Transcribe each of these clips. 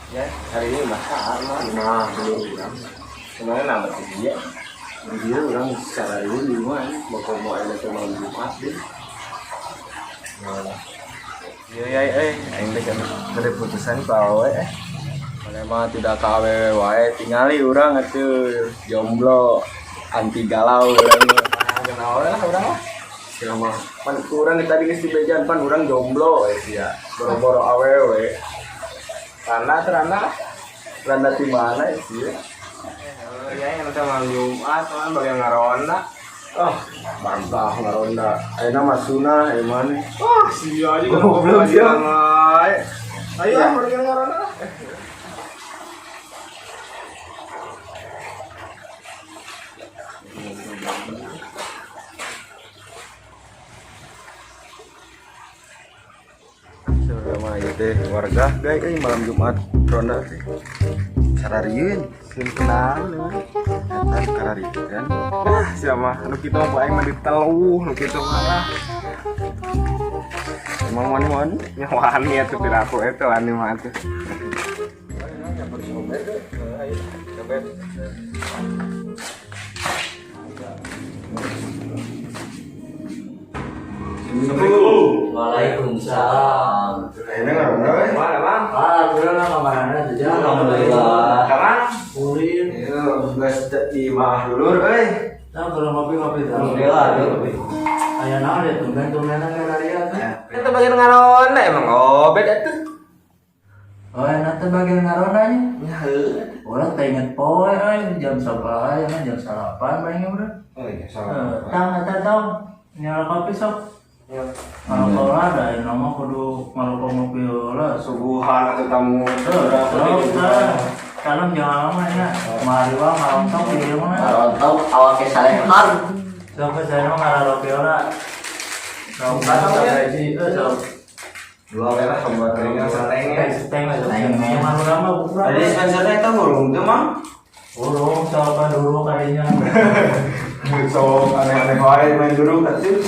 Ya, hari ini masa mah Nah, belum urang. kemana nambah ke dia? Dia urang secara ini di rumah mau mau ada malam Jumat deh. Nah. Iya ya aing teh kan bere putusan ku awewe eh. Mana mah tidak ka awewe wae tingali urang atuh jomblo anti galau urang mah. Ah, kenal lah urang lah. Sia mah pan urang tadi geus dibejan pan urang jomblo we sia. Boro-boro awewe. Randa teh randa lah. Randa di mana sia? Ya, yang malam Jumat mah bagian ngaronda. Oh, bantah ngaronda. Ayeuna mah sunah ieu maneh. Wah, sia juga Goblok sia. Ayo, Ya. bagian ngaronda lah. Sama ieu teh warga guys euy malam Jumat ronda teh. Sararieun, Sim kenal eta kararieun. Ah, sia mah nu kitu mah aing mah diteluh nu kitu mah lah. Emang wani wani? Nya wani atuh piraku eta wani mah atuh. Assalamualaikum. Waalaikumsalam. Ayeuna ngaronda we. Mana, Bang? Ah, alhamdulillah kamarana aja. Alhamdulillah. Kamana? Ulin. Ieu geus teu di imah dulur euy. Nah, kalau ngopi-ngopi alhamdulillah ngopi. Aya naon ya tumben-tumbenan ka dieu teh. Eta bagian ngaronda emang obet atuh. Oh, enak teh bagian ngaronda nya. Ya heuh. Urang teh inget poe euy jam sabaraha ya jam 9 paling udah. Oh iya, Eh, tang eta tong nyala kopi sok. Ya. Ngarokok lah, da nama kudu ngarokok ngopi lah. Suguhan atau tamu. Sok, tah. Kalem jangan lama ya. Mari wae ngarontok di dieu mah. Rontok awake salehan. Sok saya mah ngararoke lah. Sok gaji sok. Dua we lah buat Ringan satengnya. Seteng seteng. Yang urang mah bukan. Tadi Spencer teh eta ngurung teu mang? Urung sok kan dulu kadinya. Sok aneh-aneh wae main dulu atuh.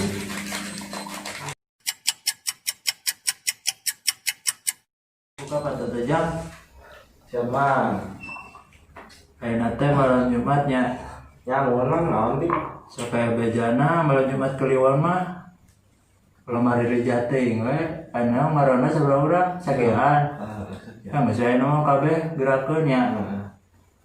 Buka kata jam. Siapa? Ayeuna teh malam Jumatnya. Ya ngomong naon di? Sok aya bejana malam Jumat kliwon mah. Lemari reja teuing we. Ayeuna marana sabaraha urang sakehan. Ya geus aya mah kabeh gerakeun nya.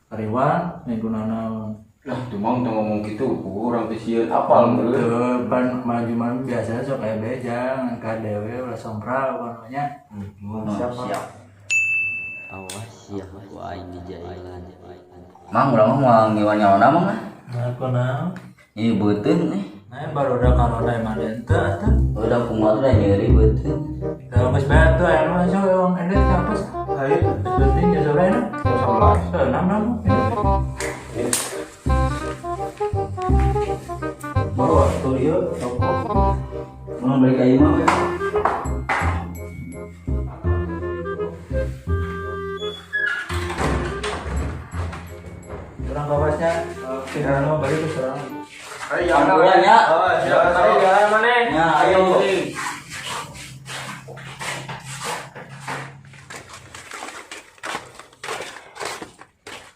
Kariwang minggu naon. Lah, tuh mang teu ngomong kitu, urang teh sieun apal meureun. Teu pan malam Jumat biasa sok aya beja ngan ka dewe ulah sompral pokona. Siapa? Siap. Awas ya ku aing dijailan. Mang urang mah moal ngiwan nyawana mang ah. Nah, kunaon? Ini beuteung eh. Nah, baru udah karona emang ente atuh. Udah kumaha tuh nyeri beuteung. Kalau geus bae atuh aya mah sok emang ende kampus. Ayo. Penting jam sabaraha enak? Jam 11. Eh, enam enam. Bawa tuh ieu rokok. Mau balik ka imah we. Urang kawasnya tinggal mah balik ke serang. Ayo jalan Ambulan, ya. Oh, siap. Ayo jalan mana? Ya, ayo.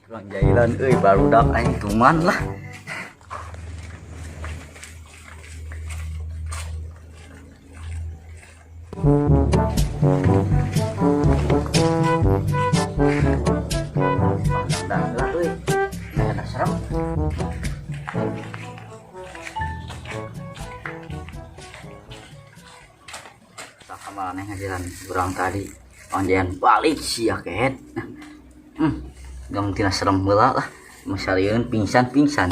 Urang jailan euy barudak aing tuman lah. Dah lah euy. Nah, serem. Saha maneh ngajaran urang tadi. Anjeun balik sia kehet. Gam tina serem heula lah. Masalieun pingsan-pingsan.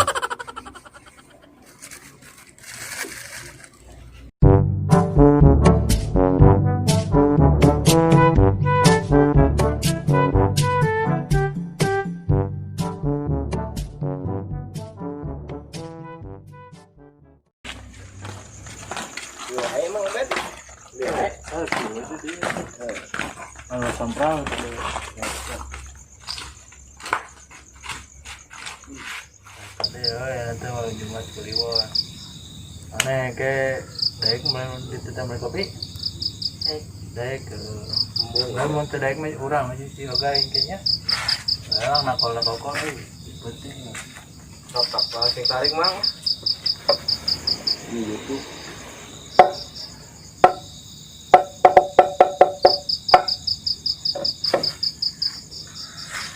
Ayo emang obet. Kalau sompral Iya, ya nanti malam Jumat kliwon. Aneh ke daek mulai dititah beli kopi. Daek ke Lah mun teu daek mah urang aja si Oga kayaknya. Lah nakol nakol euy. Penting. Sok tak sing tarik mang. Ini YouTube.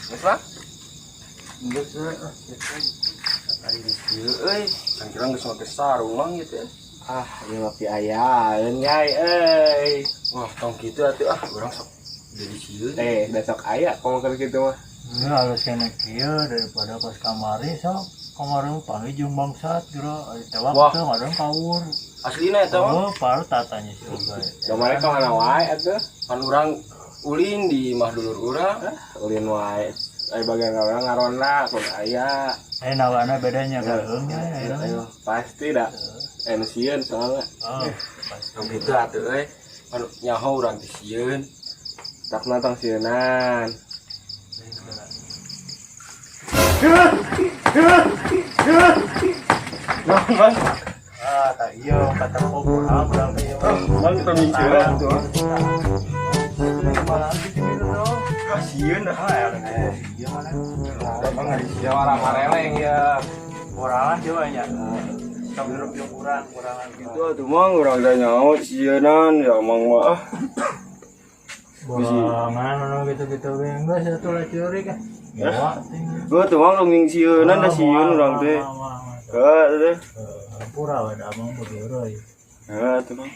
Geus mah? Geus we ah. Ari geus kieu euy, cangkirang geus make sarung mang gitu ya. Ah, ieu mah piayaeun yai euy. Wah, tong kitu atuh ah, urang sok jadi sieun. Eh, da sok aya komo keur kitu mah. Ini halus kena kieu daripada pas kamari sok. Kamari mah panggil jeung bangsat geura ari tewak Wah. teh ngadon kawur. Aslina eta mah Oh, paru tatanya si Oga. Kamari ka mana wae atuh? pan urang ulin di imah dulur urang. Ulin wae. Ai bagian urang ngaronda kudu aya. Eh nawana bedanya kaheung nya Ayo, ayo, pasti dah. Eh, nu sieun soalnya. Oh, pasti. Tong kitu atuh euy. Pan nyaho urang teh sieun. Tak nonton sieunan. Mang, mang. Ah, tak iya kata kok kurang urang teh ieu mah. Mang tong sieun atuh. Malah gitu dong. Ah, sieun ah. Ah, ya iya mana? Emang ari sia orang mareleng ya. Kurangan coba nya. Sok hirup jeung kurang, kurangan Gitu atuh mang urang teh nyaho sieunan ya mang mah ah. Borongan anu gitu-gitu ge enggak satu lah curi kan. Bawa ting. Gua tuh mang tong sieunan da sieun urang teh. Heuh teh. Pura we da amang begeureuy. Heuh atuh mang.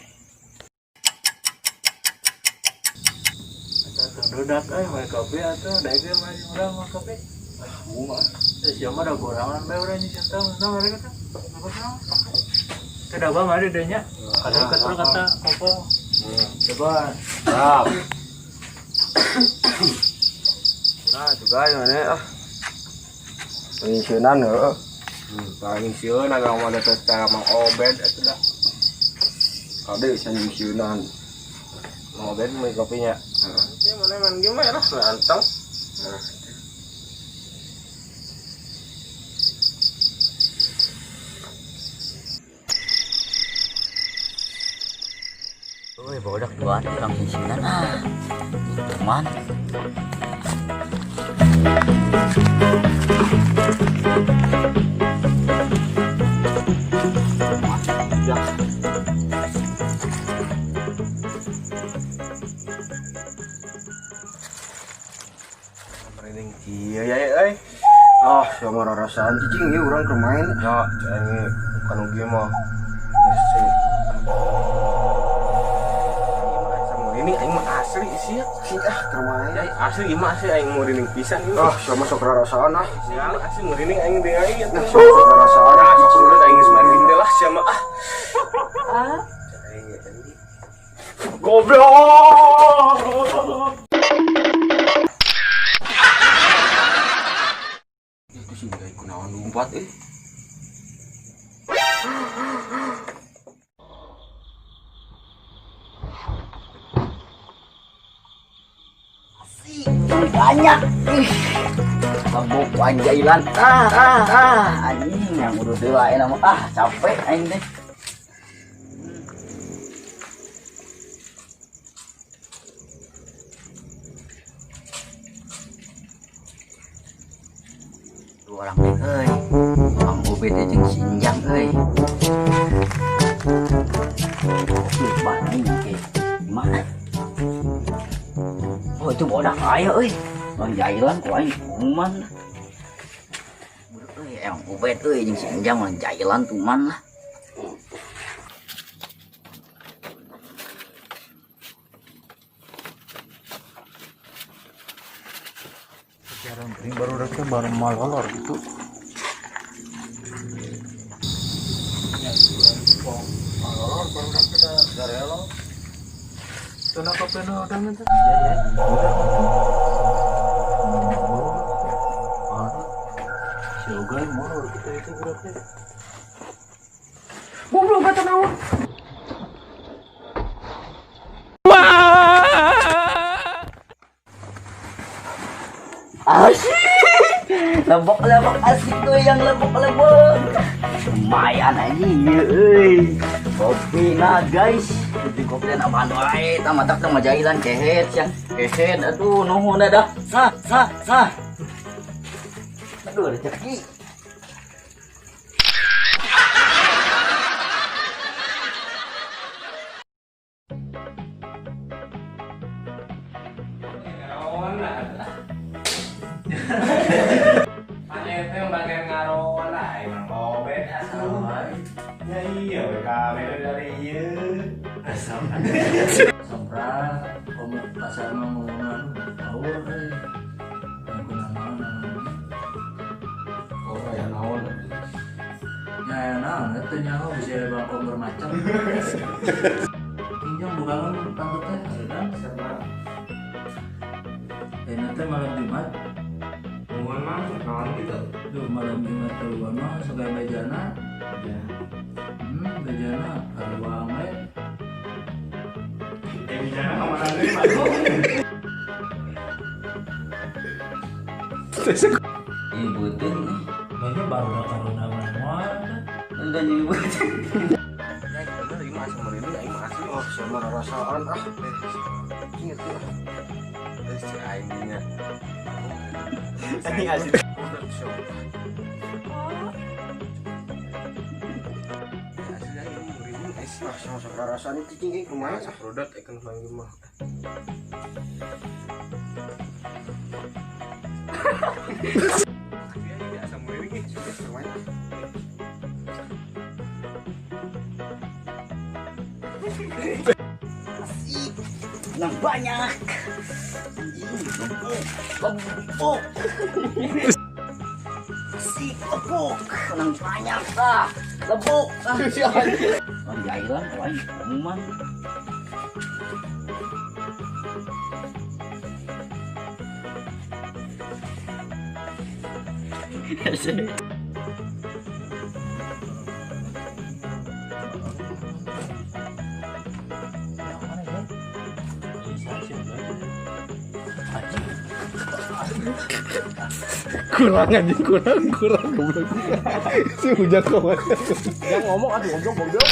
Eta teh budak euy we kopi atuh daek ge mah urang mah kopi. Bunga. Eh sia mah da kurangan bae urang nyieun teh untung mereka teh. Apa teh? Teh da mah ada nya. Ada kata kata kopo. Coba. Siap. Nah, juga mana ah. Pengisiunan heuh. Pengisiunan urang mah teh secara Mang Obed atuh dah. Kade bisa nyingsieunan. Mang Obed meuli kopinya. Heeh. Ieu mana man gimana lah anteng. Nah, Woi, bodak dua orang singsinan ah. Teman. Ya. Merinding kieu ya euy. Ah, sama rarasaan cicing ieu urang keur main. Ya, cai bukan ugi mah. Geus. Ini aing mah asli sih. Ah, keur main. Ya asli ieu mah asli aing murining pisan ieu. Ah, sama sok rarasaan ah. Asli asli murining aing deui aing Nah, sok sok rarasaan. Ah, sok urut aing geus murining teh lah sia mah ah. Aing goblok. Itu sih gak kunaon lumpat euy. Banyak. Ih. Mabuk anjailan. Anjing yang udah dewa enak mah. Ah, capek aing teh. Dua orang teh euy. Mang Ubed jeung Sinjang euy. Lupa anjing ke. Gimana? Oh, itu bodak aya euy. Bang jailan ku aing kuman. Budak euy, emang Ubed euy jeung Sinjang mah jailan tuman lah. Sejarah penting baru datang baru malolor gitu. Ya, malolor baru datang dah garelo. Tuna kopi nu udah minta. Ya, udah Si Oga molor kita itu berapa? Goblok kata naon? Asik. Lebok-lebok asik tuh yang lebok-lebok. Lumayan aja euy. Kopi nah guys. Di kopi dan apaan wae tah matak teh majailan kehet sia. Kehet aduh nuhun dah. Sah sah sah. Aduh rezeki. Ngarona emang obet asuh. Ya iya we kabeh dari ieu. Sompral, komo pasar mah ngomong tahu euy. Yang kunaon anu. Oh, aya naon. Ya ya naon eta nyaho bisa aya bangkong bermacam. Injong bukangan tante teh hareudang. Ayeuna teh malam Jumat. Nuhun mah naon gitu. Duh malam Jumat keluar mah sok aya bejana. Ya. Bejana karuang we. Eh bijana ka mana deui mah. Ini beuteung nih. Kayaknya baru da karuna mah moal. Udah jadi beuteung. Ya, bener ieu mah asa merinding aing mah asli. Oh, sama rarasaan ah. Ingat tuh. Eh si aing nya. Anjing asli. Asli aing merinding eh Ah, sama sok rarasaan cicing euy kumaha asa produk ikan manggil mah. Asa merinding ih. Lumayan. Asik. Menang banyak. Anjing, lempuk, lempuk. Asik, lepuk. Menang banyak ah. Lepuk. Ah. Oh, jailan lain pengumuman. Yang mana ya? Bisa sih Kurang anjing, kurang, kurang goblok. Si hujan kok. Jangan ngomong atuh goblok goblok.